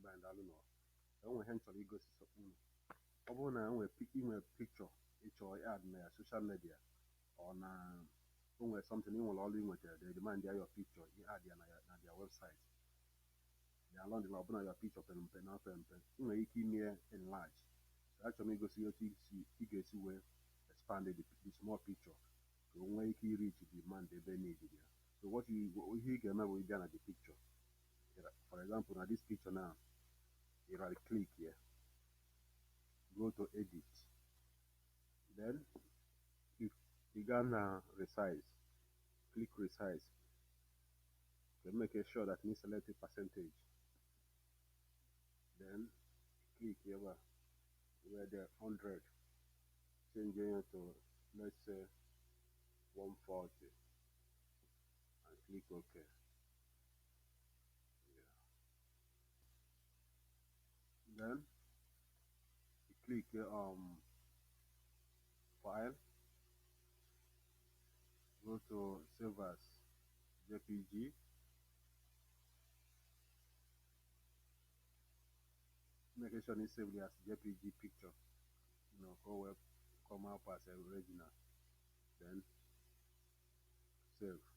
Be anyị, daalụ nọ. Enwe ihe m chọrọ igosi unu. Ọ bụrụ na enwe inwe picture ị chọrọ add na social media, ọ na o nwere something ị nwere ọrụ ị nwetara, they demand your picture, ị add ya na their website. Ya along the line, ọ bụla your picture pere mpe na mpe mpe, ị nwere ike ime enlarge. So achọrọ m igosi otu ị ga-esi wee expand the small picture ka o nwee ike reach the demand ebe need ya. So what you ihe ị ga-eme bụ ịbịa na the picture. For example, na this picture now, you right click here, go to edit, then you go na resize, click resize. Okay, make sure that you select a percentage, then click here where the 100, change it to, let's say, 140 and click OK. Yeah. Then you click file, go to save as JPG, make sure you save it as JPG picture, go web, come up as original, then save.